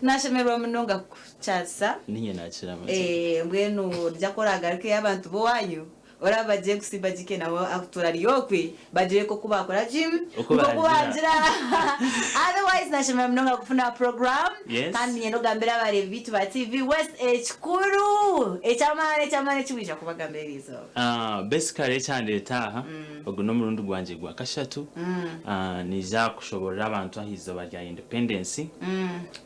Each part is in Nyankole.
Nashemererwa munonga kukukyazisa. Ninye nakira mazima. Eh, mbwenu nija ku oragarukeyo abantu b'owanyu oraba bagye kusimba GK nabo akutura ari okwe bagire nk'oku bakora ki Oku nk'oku bagira. bagira. Otherwise nashemererwa munonga kufuna program Yes. kandi niinyenda ogambire abareebi baitu ba TV West ekikuru eky'amaani eky'amaani eki waija kubagambira eriizooba. Ah, basically ekyandeeta aha ogu n'omurundi gwangye gwa kashatu. Ah, niija kushoborora abantu aha izooba rya Independence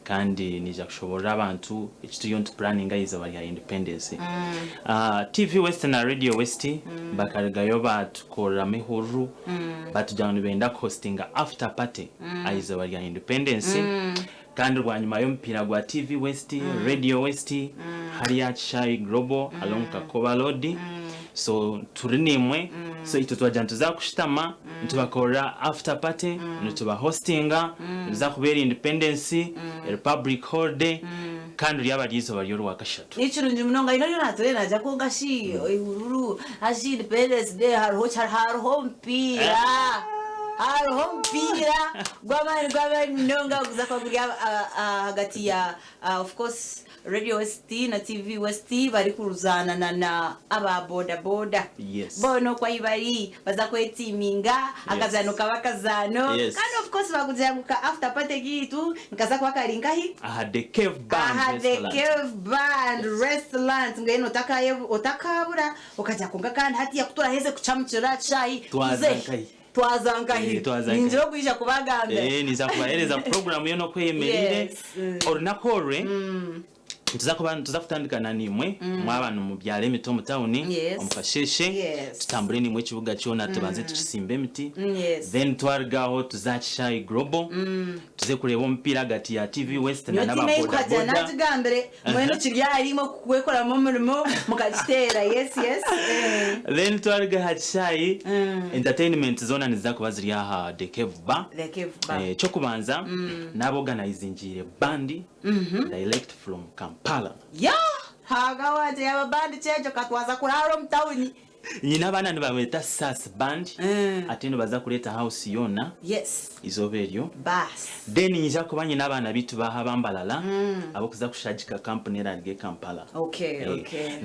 kandi niija kushoborora abantu eki turiyo nitupuraninga aha izooba rya Independence. Ah, TV West na Radio West bakarugayo baatukoreramu ehururu batugira ngu nibenda kuhostinga after party aha izooba rya Independence. Kandi bwanyima y'omupiira gwa TV West, Radio West, hariya aha kishaayi Global along Kakoba Road. So turi naimwe, so itwe twagira nituza kushutama nitubakorera after party, nituba hostinga, niza kuba eri Independence, Republic Holiday, kandi ryaba riri eizooba ry'orwakashatu. Ni kirungi munonga haine oriyo natureeba naagira kwonka shi ehururu hashi Independence Day hariho ki hariho omupiira hariho omupiira Gw'amaani gw'amaani munonga guza kuba guri ahagati ya of course Radio West na TV West barikuzaana na na aba boda boda. Yes. Boona okwo ahi bari baza kwetiiminga, akazaano Yes. kaba akazaano. Yes. Kandi of course bakugira ngu ka after party kaitu nikaza kuba kari nkahi? Aha The Cave Band Aha The Restaurant. Cave Band Yes. Restaurant. Mbwenu otakaabura okagira kwonka kandi hatiiya kuturaheze kucamukirira aha kishaayi Twaza tuze hi? nkahi? Twaza nkahi? Eh, twaza nkahi? Ningira okwija kubagambira. Eh, ninza kubahereza puroguramu yoona oku eyemereire. Yes. Mm. Orunaku orwe nituza kuba nituza kutandika na naimwe mwaba nimubyara emiti omu tawuni Yes. omu kasheeshe Yes. tutambure naimwe ekibuga kyona tubanze tukisimbe emiti Yes. then twaruga aho tuze aha kishaayi Global tuze kureeba omupiira ahagati ya TV West na Nyowe n'aba tiine ei kuhagira bodaboda. nagigambire mbwenu kiri ahari imwe kukwekoramu omurimo mukakiteera yes yes eh. Then twaruga aha kishaayi entertainment zoona niziza kuba ziri aha The Cave Bar. The Cave Bar. Eh, Eky'okubanza naaba organizingiire band direct from Kampala. Yah! Ruhanga wangye yaaba band ki egyo katwaza kuraara omu tawuni. Nyine abaana nibabeeta Sas Band ate nibaza kureeta house yoona eizooba eryo. Then nyija kuba nyine abaana beitu baaha aba Mbarara abokuza kushagika kampuni eraaruga e Kampala.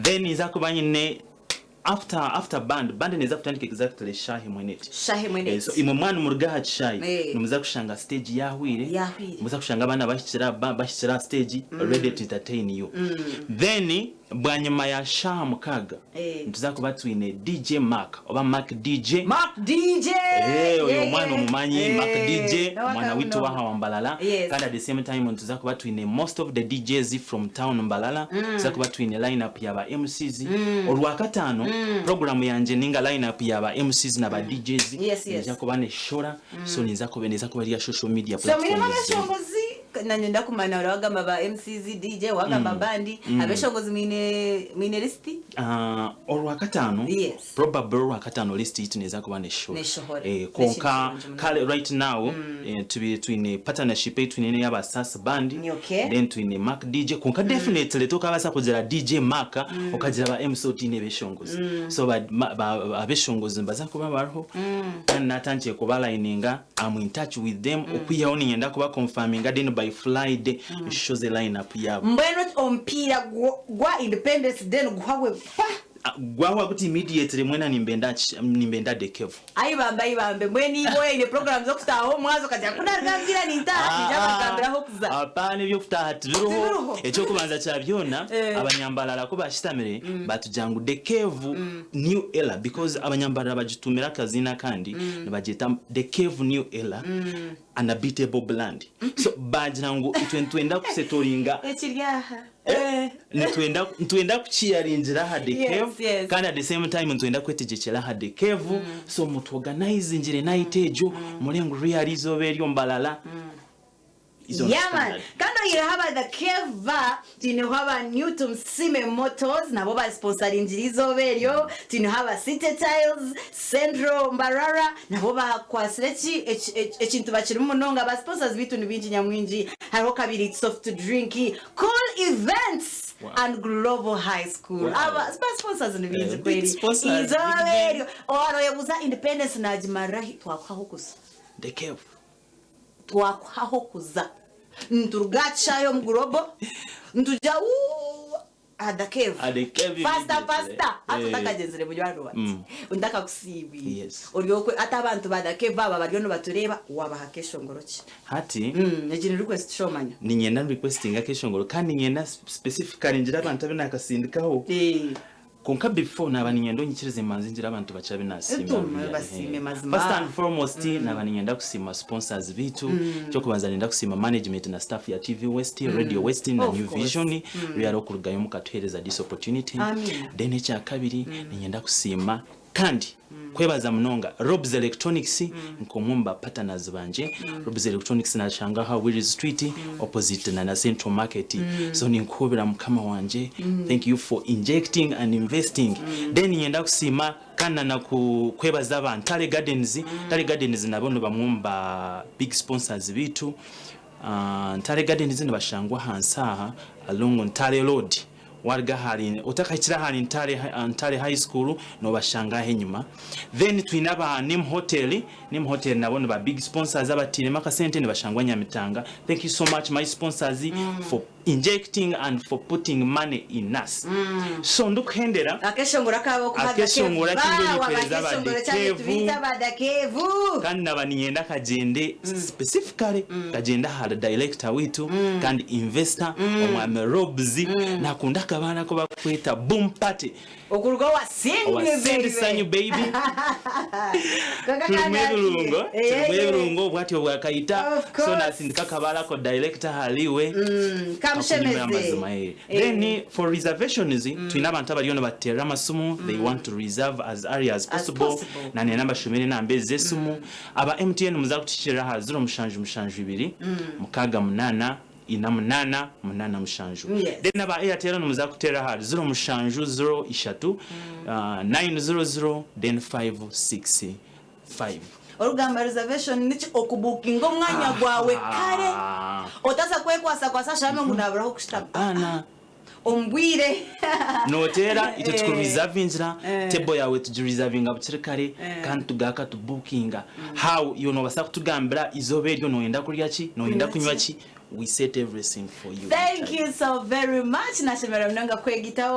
Then ninza kuba nyine after after band, band neeza kutandika exactly shaaha emwe n'eti. So imwe mwaba nimuruga aha kishaayi nimuza kushanga stage yaahweire, nimuza kushanga abaana bahikire aha stage ready to entertain you. Then Bwanyima ya shaaha mukaaga nituza kuba twine DJ Mark oba Mark DJ. Mark DJ! Eh, oyo omwana omumanyi Mark DJ omwana witu waha wa Mbarara kandi at the same time nituza kuba twine most of the DJs from town Mbarara nituza kuba twine line up ya ba MCs Orwakataano program yangye ninga line up ya ba MCs na ba DJs neija kuba neshora so ninza kuba neeza kuba eri aha social media So mwine platforms zoona. abeshongozi nanye ndakumanya ora wagamba ba MCs, DJ, wagamba band, abeshongozi mwine mwine list? Ah, orwakataano Yes. probably orwakataano list yitu neeza kuba neshohora Neshohora. Eh, kwonka N'ekintu kirungi munonga. kare right now eh, tubiire twine partnership ei twine n'eyaba Sas Band Ni okay. then twine Mark DJ kwonka definitely tokabaasa kugira DJ Mark okagira ba MC otiine beshongozi so ba, ma, ba, abeshongozi nibaza kuba bariho kandi natandikire kuba lininga am in touch with them okwihaho niinyenda kuba confirminga then by Friday nshoze line up yaabo. Mbwenu omupiira gwa Independence Day niguhwa gwe pa! Gwahwa guti immediately mwena nimbenda nimbenda The Cave. Ai bambe ai bambe mbwenu iwe oine program z'okutaaha omu mwazo okagira ku naruga aha mupiira nintaaha niinyija kubagambira ah'okuza. Apaana eby'okutaaha tibiriho. Tibiriho. Eky'okubanza kya byona Abanyambarara ku baashitamire baatugira ngu The Cave New Era because Abanyambarara bagituumire akaziina akandi nibagyeta The Cave New Era Unbeatable Brand. So baagira ngu itwe nitwenda kusetoringa Ekiri aha. Nitwenda nitwenda kukiyaringira aha The Yes, Cave yes. kandi at the same time nitwenda kwetegyekyera aha The Cave so mutuorganizingire night egyo murebe ngu really eizooba eryo Mbarara is on Yeah man. standard. Kandi oyihireho aba The Cave Bar, twineho aba New Tumusiime Motors nabo basponsaringire eizooba eryo, twineho aba City Tiles, Central Mbarara nabo bakwatsire eki eki ekintu bakirimu munonga. Ba sponsors baitu ni baingi nyamwingi, hariho Kabiriiti Soft Drink, Cool Events Wow. and Global High School. Wow. Aba ba sponsors ni baingi Eh, big kweri. sponsors, Eizooba big big. eryo waaba noyebuuza Independence nagimarira hi, twakuha ah'okuza. The Cave. Twakuha ah'okuza. Nituruga aha kishaayi omu Global, nitugya wuu aha The Cave. Aha The Cave Faster immediately. faster! Hati Eh. otakagyenzire munywani wangye, ntakakusiibwire. Ori okwe hati abantu ba The Cave aba bariyo nibatureeba, waabaha akeshongoro ki? Hati. Egi ni request shomanya. Niinyenda requestinge akeshongoro kandi niinyenda specifically ngire abantu abu naakasindikaho. Kwonka before naaba niinyenda onyikirize mbanze ngire abantu bakye abu naasiima. Etuma basiime mazima. First and foremost naaba niinyenda kusiima sponsors baitu. Eky'okubanza niinyenda kusiima management na staff ya TV West, Radio West na Of New course. Vision reero okurugayo mukatuheereza this opportunity. Amiina. Then ekyakabiri niinyenda kusiima Kandi kwebaza munonga Robs Electronics nk'omwe omu ba partners bangye. Robs Electronics nashanga aha Wills Street opposite na na Central Market. So ninkuhubira mukama wangye, thank you for injecting and investing. Then niinyenda kusiima kandi na naku kwebaza aba Ntare Gardens. Ntare Gardens nabo nibamwe omu ba big sponsors baitu. Ntare Gardens nibashangwa ahansi aha along Ntare Road. Waruga ahari otakahikire ahari Ntare Ntare High School nobashanga aho enyima. Then twine aba Nim Hotel, Nim Hotel nabo niba big sponsors abatairemu akasente nibashangwa Nyamitanga. Thank you so much my sponsors for injecting and for putting money in us. So ndikuhendera Akeshongoro akabo kuha The Cave. Akeshongoro aku ndiyo Bawa nimpereza aba bakeshongoro The kyange Cave. tubiite aba The Cave. Kandi naba niinyenda kagyende specifically kagyende ahari director waitu kandi investor omwami Robs nakunda akabaana aku bakweta Boom Party Okuruga owa Cindy owa Cindy Sanyu baby Kwonka turimu kandi ebirungo ati, turimu eh, ebirungo obwatyo bwakayita Of so course. nasindika akabaara ako director ahariwe Kamushemeze. Akunyumira amazima eh. Then for reservations twine abantu abariyo nibaterera amasimu they want to reserve as early as possible possible. na nenda mbashomere enamba ezi z'esimu aba MTN muza kutuhikirira aha 0772 68 48 87 then aba Airtel nimuza kuteera aha 0703 900 then 565. Orikugamba reservation niki? Okubukinga omwanya gwawe kare otaza kwekwasakwasa ashame ngu naburaho kushutama. Apaana. Omu bwire. Noteera itwe tukurizavingira table yaawe tugirizavinga bukiri kare kandi tugaruka tubukinga. How? Iwe nobaasa kutugambira eizooba eryo noyenda kurya ki, noyenda kunywa ki, we set everything for you. Thank you so very much nashemererwa munonga kwegitaho.